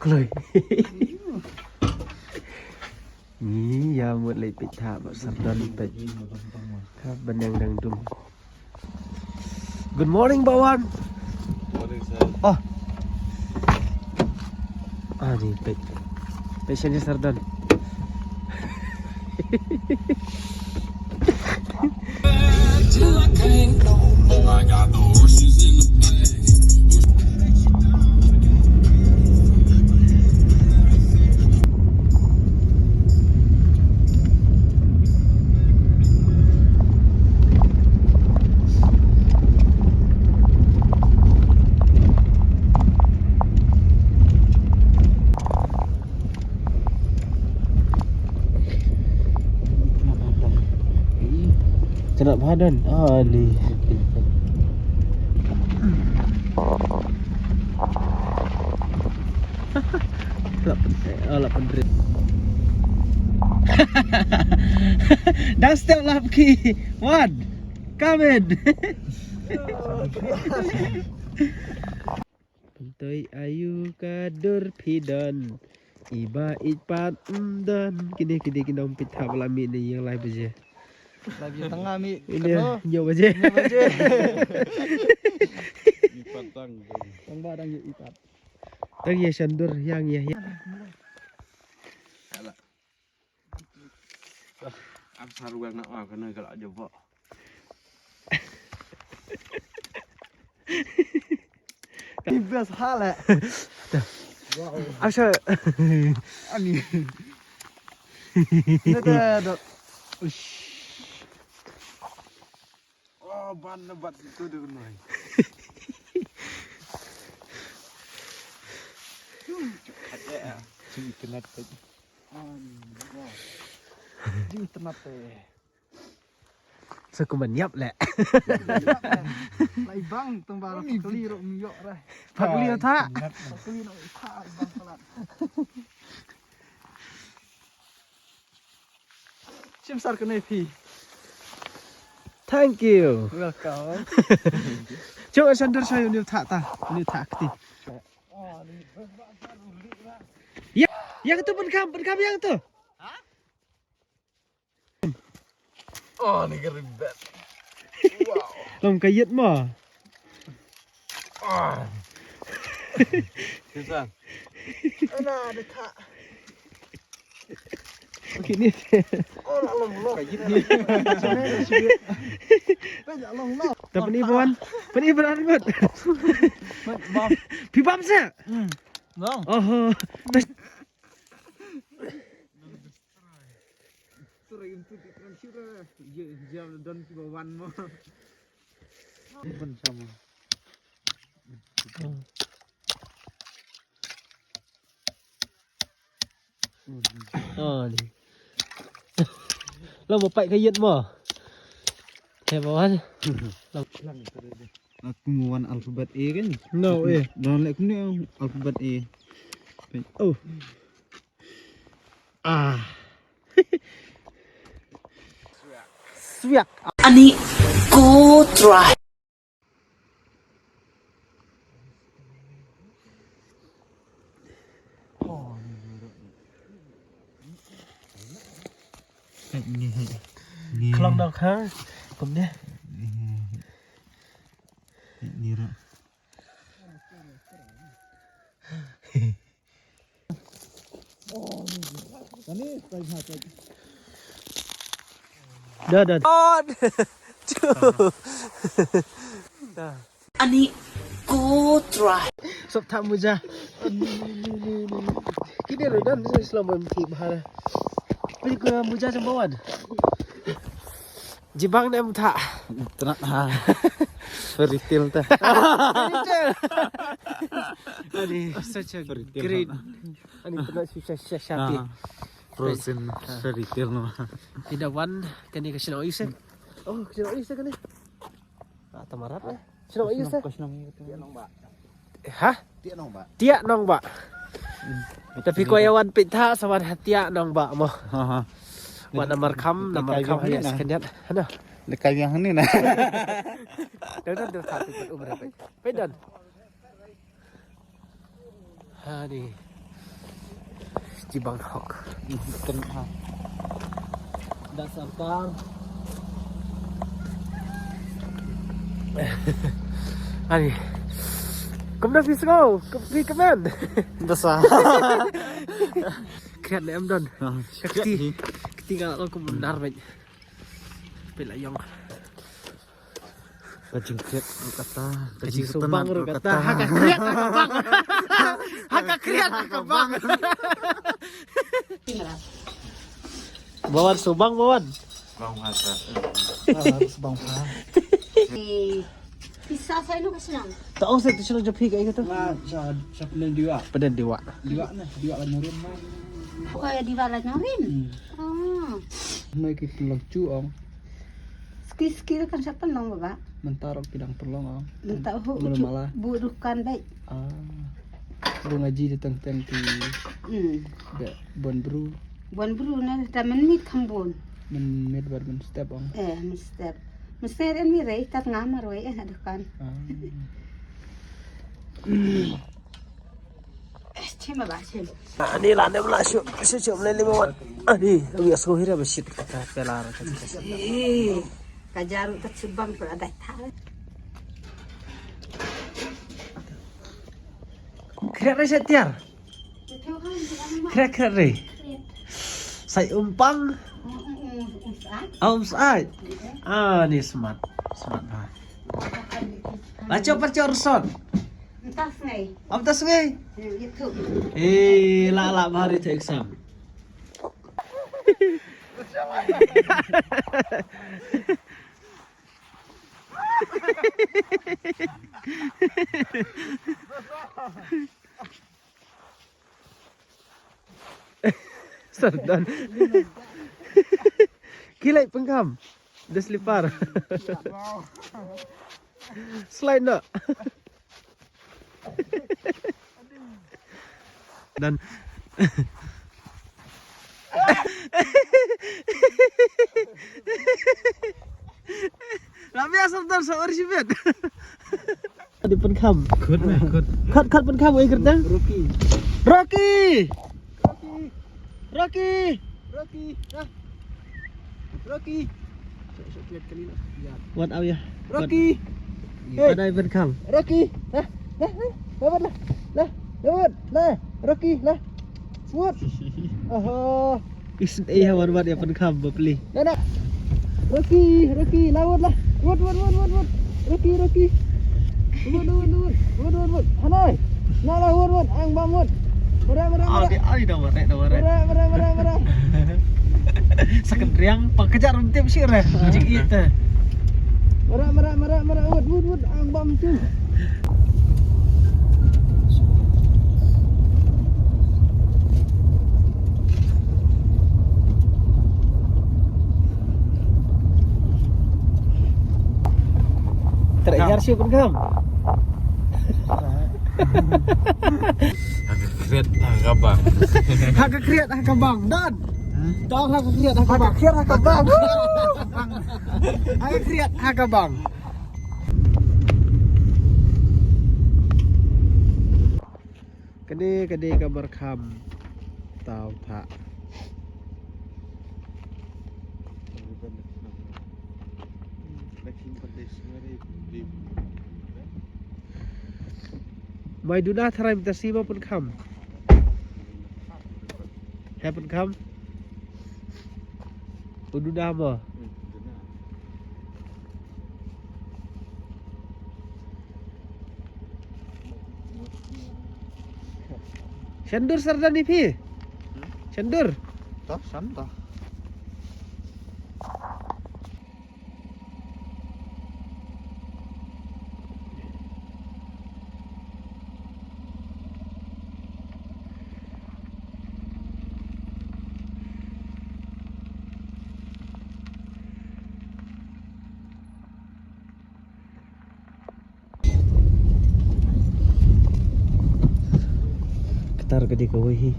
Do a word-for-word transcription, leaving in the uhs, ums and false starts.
Kloi. Ngi ïa mut leit peit thah bad sardon peit. Ka bneng dang dum. Good morning, Bawan. Morning, sir. Oh. Ah, ni peit. Peit sha ni sardon. Kena badan. Ah, ni. Lap pen-, oh, lap pen-, dang step lap ki. Wan. Come in. Pyntoi aïu ka dur phi don. Iba ïeit pat ym don. Kine, kine ki nongpeit thah ba la mih ne ïeng lai baje. La mih tang nga mih. Ine, kano? Hynñiew baje. Hynñiew baje. Ipat tang. Tang ba dang ïeit ipat. Tang ïa shan dur ïa ngi ïa. Am sa ruang na wa kana ka la jabo. Di best hal eh. Wow. Asal. Ani. Ini dah dah. Ush. Oh, ban na bat tu dah noi. Cukup hati ya. Cukup tenat tu. Ani. Wow. Cukup tenat eh. Sa kumban ïap leh. Lai bang tang ba phakli ruh ym ïoh re. Phakli tha. Phakli ruh tha bang palat. Shim sar kane phi. Thank you. Welcome. Jong an sandar sha uni tha ta. Uni tha kti. Ya, yang tu pun kam, pun kam yang tu. Oh, ni ka ribat. Wow. Long ka ïit mo. Ah. Susah. Ana, ada tak? Okey ni. Oh, la long long. Ka ïit ni. Banyak long long. Tapi ni buan. Pani benar kot. Bam. Pi bam sa? Hmm. Long. Oh. Sorry, untuk di Trans Sutra. Ye, jam don ki bawan mo. Pun sama. Oh, ni. Lo mo pai ka ïit mo. He bawan. Aku mau wan alfabet A kan? No, eh. Dan lek ni alfabet A. Oh. Ah. Swiak. Ani ko try. Klong dok ha. Kum dia. Ni ra. Dah, dah. On. Two. Dah. Ani ko try. Sop thah muja. Kini dah dah mesti selama mesti bahara. Pilih ko muja jembawan. Jibang ne em thah. Tenat ha. Fairy tale ta. Fairy tale. Ani such a great. Ani tenat susah susah syafi. Frozen fairy tale no. Tidak wan kani ka sino ise. Oh, ka sino ise kani. Ah, tamarat eh. Sino ise. Ka sino ise. Ha? Tiak Nongbah. Tiak Nongbah. Tapi ko ïa wan peit thah sa wan ha Tiak Nongbah mo. Ha ha. Wan namar kham, namar kham ïa skyndiat. Hana. Lekai yang ni na. Dah dah dah thah peit umra peit. Peit don. Ha ni. Bangkok. Ten ha. Da sarkar. Ani. Kumno phi sngew? Kum phi kmen? Da sa. Khriat ne em don. Shakti. Kti ka lo kum dar bek. Pela yong. Ka jingkriat ruh kata, ka jingkriat ruh kata. Ha ka kriat ha ka bang. Ha ka kriat ha ka bang. Bawan subang bawan. Bang kata. Subang ha. Pisa sa ino ka shnong. Ta ong sa tu shnong jong phi kaei kata. Nga sa sa Pyndendiwa. Pyndendiwa. Diwa na, diwa la nyorim. Oh, diwa la nyorim. Ah. Mai ki pynlong chu ong. Ski ski kan sa pynlong ba. Mynta ruh ki dang pynlong ong. Mynta hu mala. Bu dukan bai. Ah. Bu ngaji de teng teng ki. Hmm. De bon bru. Bon bru na ta men mit kham bon. Men mit bar men step ong. Eh, men step. Men step en mi rei tat nga marwei eh na dukan. Ah. Chim ba chim. Ani la ne la shu shu shu le le mo. Ani, ami asu hira ba shit kata pela ra kata. Eh, ka jaru ta chubang pela dai tha. Kret re shet tiar. Kret kret re. Sai umpang. Aum sai. Ah, ni smart. Smart ba. Lacho pacho resort. Entah sungai. Apa tas ngai? Eh, la la bahari tu exam. Sardan. Kilai pengkam. The slipper. Slide no. Dan Lamia Sardan sa orsibet. Di pengkam. Khut me khut. Khut khut pengkam oi kerta. Rocky. Rocky. Rocky. Rocky. Rocky. Nah. Rocky. Wat au ya. Rocky. Wat ai pengkam. Rocky. Nah. Nah. Nah. Lawat lah. Lah. Lawat. Lah. Rocky. Lah. Wut. Aha. Is eh wan wat ya pengkam bapli. Nah, nah. Rocky, Rocky, lawat lah. Wut, wut, wut, wut, wut. Rocky, Rocky. Wut, wut, wut, wut, wut, wut. Hanai. Nah lah, wut, wut. Ang bam wut. Mara, mara, mara. Ari, ari, dah warai, dah warai. Mara, mara, mara, mara. Second riang, pang kejar rentip sih reh. Jik ita. Mara, mara, mara, mara. Wut, wut, wut. Ang bam tu. Tara yar shu pengkam. Ha ka kriat ha ka bang. Ha ka kriat ha ka bang. Dan. Tong ha ka kriat ha ka bang. Ha ka kriat ha ka bang. Ha ka kriat ha ka bang. Kane kane ka markham taw tha. Mai duna tharai mynta sima pun kham. He pun kham. U duna mo. Shandur sardani phi. Shandur. Tah, shan tah. Ktar ka dei kawei hi.